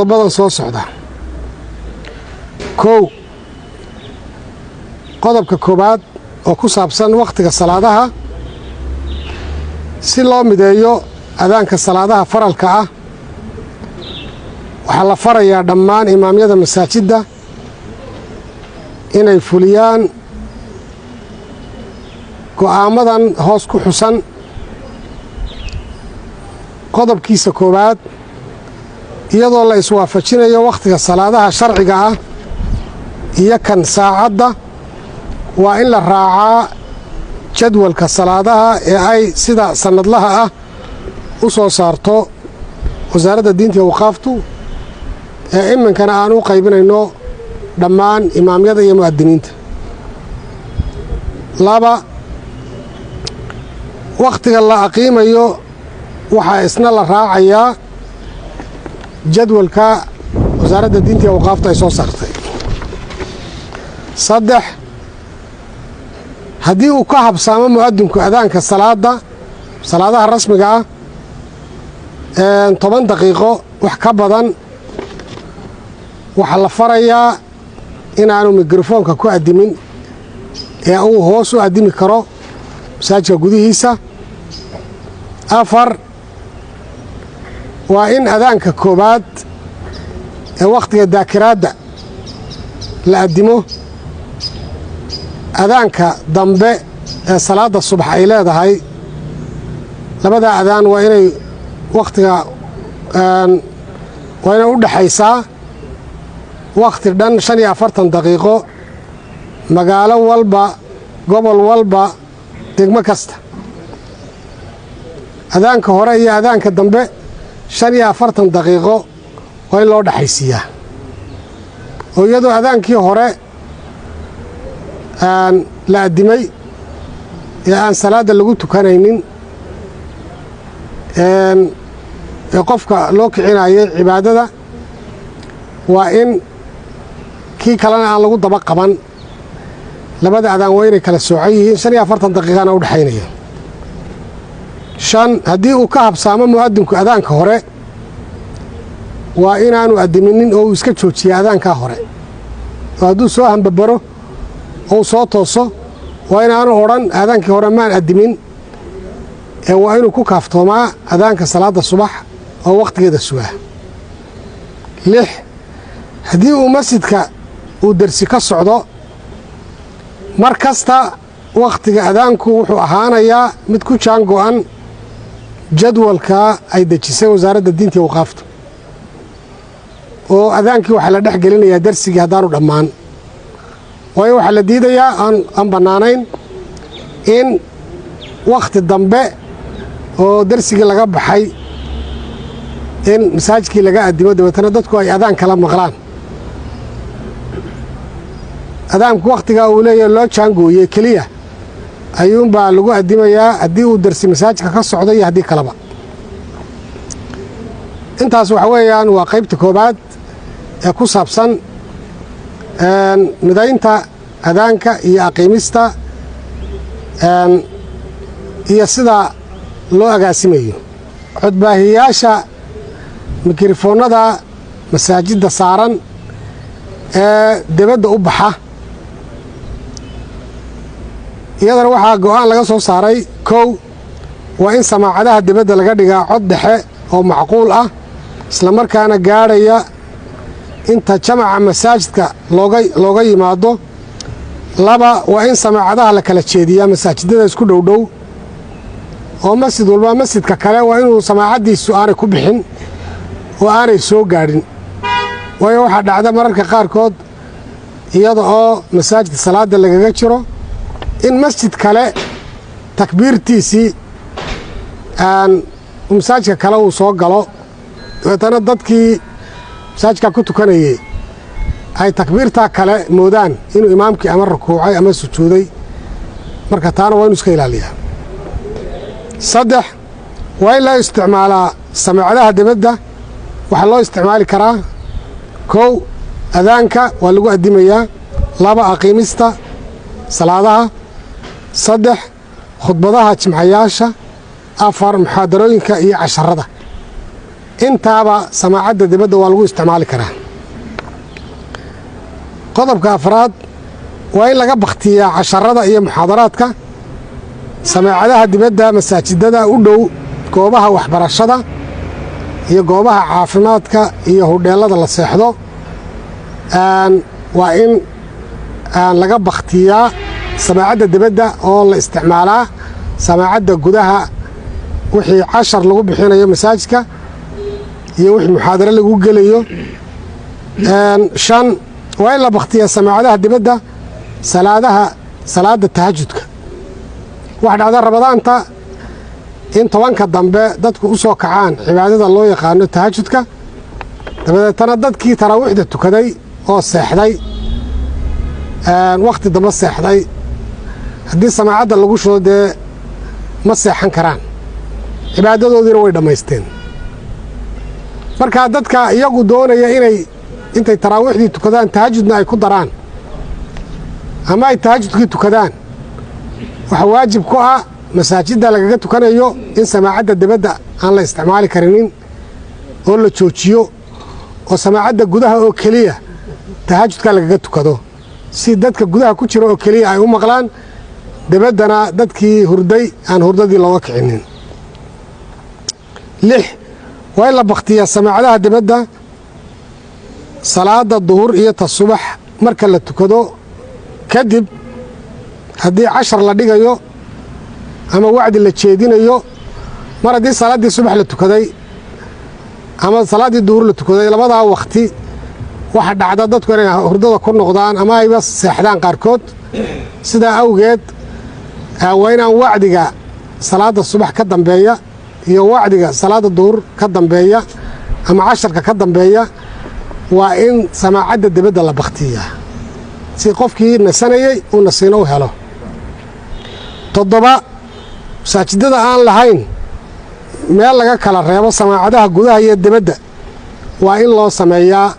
Qodobadan soo socda. Kow, qodobka koowaad oo ku saabsan wakhtiga salaadaha. Si loo mideeyo adaanka salaadaha faralka ah, waxaa la farayaa dhammaan imaamyada masaajidda inay fuliyaan go'aamadan hoos ku xusan. Qodobkiisa koowaad, iyadoo la iswaafajinayo wakhtiga salaadaha sharciga ah iyo kan saacadda, waa in la raacaa jadwalka salaadaha ee ay sida sannadlaha ah u soo saarto Wasaaradda Diinta iyo Awqaaftu, ee iminkana aan u qaybinayno dhammaan imaamyada iyo mu'adiniinta. Laba, wakhtiga la aqiimayo waxaa isna la raacayaa jadwalka Wasaaradda Diinta iyo Awqaaftu ay soo saartay. Saddex, haddii uu ka habsaamo mu'adinku adaanka salaadda, salaadaha rasmiga ah, 10 daqiiqo wax ka badan, waxaa la farayaa inaanu mikrofoonka ku addimin ee uu hoos u addimi karo masaajidka gudihiisa. Afar, waa in adaanka koowaad ee wakhtiga daakiraadda la addimo adaanka dambe ee salaadda subax ay leedahay. Labadaa adaan waa inay wakhtiga, waa inay u dhexaysaa wakhti dhan 45 daqiiqo, magaalo walba, gobol walba, degmo kasta. Adaanka hore iyo adaanka dambe 45 daqiiqo waa in loo dhexaysiiyaa, oo iyadoo adaankii hore la addimay ee aan salaadda lagu tukanaynin ee qofka loo kicinayay cibaadada, waa in kii kalena aan lagu daba qaban. Labada adaan waa inay kala soocan yihiin, 45 daqiiqana u dhexaynaya. Shan, haddii uu ka habsaamo mu'adinku adaanka hore, waa inaanu addiminin oo uu iska joojiya adaankaa hore. Oo hadduu soo hambabaro oo uu soo tooso, waa inaanu odhan aadaankii hore maan addimin, ee waa inuu ku kaaftoomaa adaanka salaadda subax oo wakhtigeeda sugaa. Lix, haddii uu masjidka uu dersi ka socdo, mar kasta wakhtiga adaanku wuxuu ahaanayaa mid ku jaan go'an jadwalka ay dejisay Wasaaradda Diinta iyo Awqaafta, oo adaankii waxaa la dhex gelinayaa darsigii haddaanu dhammaan. Waayo, waxaa la diidayaa, aan bannaanayn, in wakhti dambe oo darsigii laga baxay in masaajidkii laga addimo, dabeetana dadku ay adaan kala maqlaan. Adaanku wakhtigaa uu leeyahay loo jaangooyey keliya ayuunbaa lagu addimayaa, haddii uu darsi masaajidka ka socdo iyo haddii kaleba. Intaas waxa weeyaan waa qaybta koobaad ee ku saabsan midaynta adaanka iyo aqiimista iyo sida loo agaasimayo. Codbaahiyaasha mikrofoonnada masaajidda saaran ee debadda u baxa, iyadana waxaa go'aan laga soo saaray: kow, waa in samaacadaha debadda laga dhigaa cod dhexe oo macquul ah, islamarkaana gaadhaya inta jamaca masaajidka looga yimaado. Laba, waa in samaacadaha la kala jeediyaa masaajidada isku dhowdhow, oo masjid walba masjidka kale waa inuu samaacaddiisu aanay ku bixin oo aanay soo gaadhin. Waayo, waxaa dhacda mararka qaarkood, iyada oo masaajidka salaadda lagaga jiro, in masjid kale takbiirtiisii aan masaajidka kale uu soo galo, dabeetana dadkii masaajidka ku tukanayey ay takbiirtaa kale moodaan inuu imaamkii ama rukuucay ama sujuuday. Marka taana waa inu iska ilaaliyaa. Saddex, waa in loo isticmaalaa samaacadaha debadda. Waxaa loo isticmaali karaa: kow, adaanka waa lagu addimayaa; laba, aqiimista salaadaha; saddex, khudbadaha jimcayaasha; afar, muxaadarooyinka iyo casharada. Intaaba samaacadda dibadda waa lagu isticmaali karaa. Qodobka afraad, waa in laga bakhtiyaa casharada iyo muxaadaraadka samaacadaha dibadda masaajidada u dhow goobaha waxbarashada iyo goobaha caafimaadka iyo hudheellada la seexdo. Waa in laga bakhtiyaa samaacadda dibadda oo la isticmaalaa samaacadda gudaha, wixii cashar lagu bixinayo masaajidka iyo wixii muxaadaro lagu gelayo. Shan, waa in la bakhtiyaa samaacadaha dibadda salaadaha, salaadda tahajudka. Waxa dhacda Ramadaanta in 10-ka dambe dadku u soo kacaan cibaadada loo yaqaano tahajudka. Dabadeetana dadkii taraawiixda tukaday oo seexday, wakhti dambe seexday, haddii samaacadda lagu shudo, dee ma seexan karaan, cibaadadoodiina way dhammaysteen. Markaa dadka iyagu doonaya inay intay taraawiixdii tukadaan tahajudna ay ku daraan ama ay tahajudkii tukadaan, waxaa waajib ku ah masaajidda lagaga tukanayo in samaacadda dibadda aan la isticmaali karinin oo la joojiyo, oo samaacadda gudaha oo keliya tahajudka lagaga tukado, si dadka gudaha ku jira oo keliya ay u maqlaan, dibaddana dadkii hurday aan hurdadii looga kicinin. Lix, waa in la bakhtiyaa samaacadaha dibadda salaada duhur iyo ta subax marka la tukado kadib, haddii cashar la dhigayo ama wacdi la jeedinayo. Mar haddii salaaddii subax la tukaday ama salaaddii duhur la tukaday, labadaa wakhti waxa dhacda dadku inay hurdada ku noqdaan ama ayba seexdaan qaarkood. Sidaa awgeed waa inaan wacdiga salaadda subax ka dambeeya iyo wacdiga salaadda duhur ka dambeeya ama casharka ka dambeeya waa in samaacadda dibadda la bakhtiyaa, si qofkii nasanayey uu nasiino u helo. Toddoba, masaajidada aan lahayn meel laga kala reebo samaacadaha gudaha iyo dibadda waa in loo sameeyaa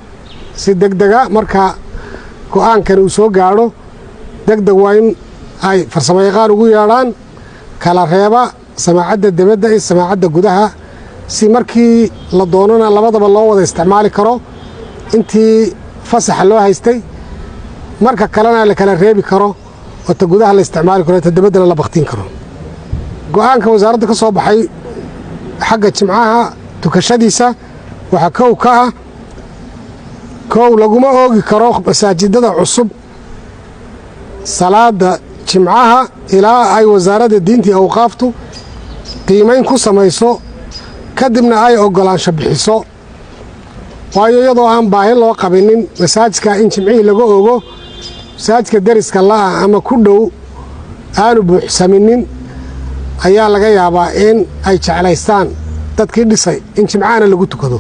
si deg dega. Marka go'aankani uu soo gaadho, deg deg waa in ay farsamo yaqaan ugu yeedhaan kala reeba samaacadda dibadda iyo samaacadda gudaha, si markii la doonana labadaba loo wada isticmaali karo intii fasaxa loo haystay, marka kalena la kala reebi karo oo ta gudaha la isticmaali karo, ta dibaddana la bakhtiin karo. Go'aanka wasaaradda ka soo baxay xagga Jimcaha tukashadiisa waxaa kow ka ah: kow, laguma oogi karo masaajidada cusub salaada Jimcaha ilaa ay Wasaaradda Diinta iyo Awqaaftu qiimayn ku samayso, kadibna ay oggolaansho bixiso. Waayo, iyadoo aan baahi loo qabinin masaajidka in Jimcihii laga ogo, masaajidka deriska la'ah ama ku dhow aanu buuxsaminin, ayaa laga yaabaa in ay jeclaystaan dadkii dhisay in Jimcahana lagu tukado.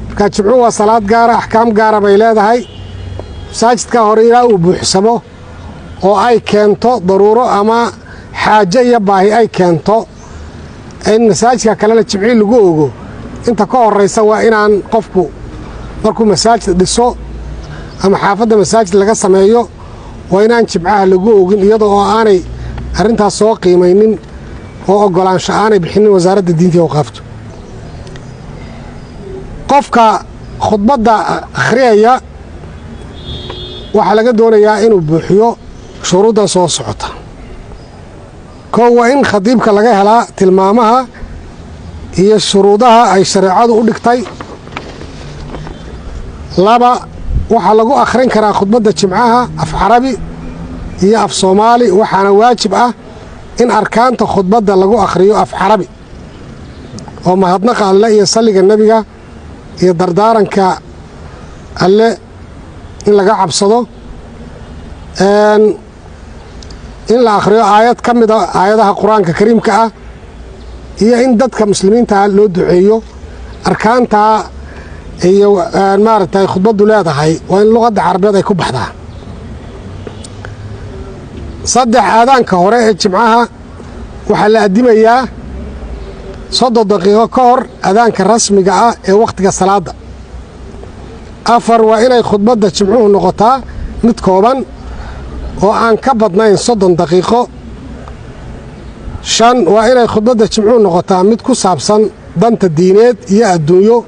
Marka Jimcuhu waa salaad gaara, axkaam gaara bay leedahay. Masaajidka hore ilaa uu buuxsamo oo ay keento daruuro ama xaajo iyo baahi ay keento in masaajidka kalena Jimcihii lagu ogo, inta ka horraysa waa inaan qofku markuu masaajid dhiso ama xaafadda masaajid laga sameeyo waa inaan Jimcaha lagu ogin, iyada oo aanay arrintaas soo qiimaynin oo oggolaansho aanay bixinin Wasaaradda Diinta iyo Awqaaftu. Qofka khudbadda akhriyaya waxaa laga doonayaa inuu buuxiyo shuruuddan soo socota. Kow, waa in khadiibka laga helaa tilmaamaha iyo shuruudaha ay shareecadu u dhigtay. Laba, waxaa lagu akhrin karaa khudbadda Jimcaha af Carabi iyo af Soomaali, waxaana waajib ah in arkaanta khudbadda lagu akhriyo af Carabi, oo mahadnaqa Alle iyo salliga Nebiga iyo dardaaranka Alle in laga cabsado, in la akhriyo aayad ka mida aayadaha Qur-aanka Kariimka ah iyo in dadka muslimiintaa loo duceeyo. Arkaantaa iyo maaragtay khudbaddu leedahay waa in luqadda Carabeed ay ku baxdaa. Saddex, aadaanka hore ee Jimcaha waxaa la addimayaa 30 daqiiqo ka hor aadaanka rasmiga ah ee wakhtiga salaadda. Afar, waa inay khudbadda Jimcuhu noqotaa mid kooban oo aan ka badnayn 30 daqiiqo. Shan, waa inay khudbadda Jimcuhu noqotaa mid ku saabsan Danta diineed iyo adduunyo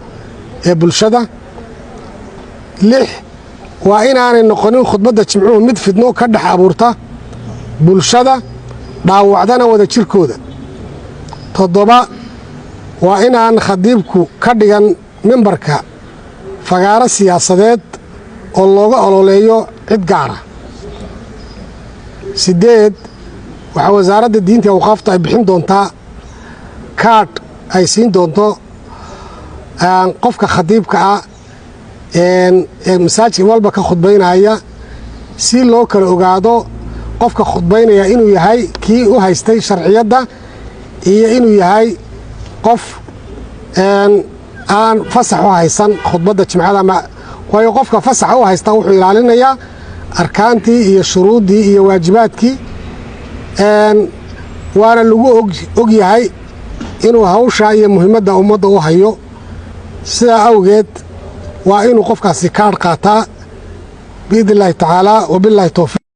ee bulshada. Lix, waa inaanay noqonin khudbadda Jimcuhu mid fidno ka dhex abuurta bulshada, dhaawacdana wada jirkooda. Toddoba, waa inaan khadiibku ka dhigan mimbarka fagaaro siyaasadeed oo looga ololeeyo cid gaara. Siddeed, waxaa Wasaaradda Diinta Awqaafta ay bixin doontaa kaadh ay siin doonto qofka khadiibka ah ee masaajid walba ka khudbaynaya, si loo kala ogaado qofka khudbaynaya inuu yahay kii u haystay sharciyadda iyo inuu yahay qof aan fasax u haysan khudbadda Jimcada. Waayo, qofka fasaxa u haysta wuxuu ilaalinayaa arkaantii iyo shuruuddii iyo waajibaadkii, waana lagu og yahay inuu hawshaa iyo muhiimadda ummadda u hayo. Sidaa awgeed waa inuu qofkaasi kaadh qaataa, biidni Illaahi tacaalaa. Wabilaahi towfiiq.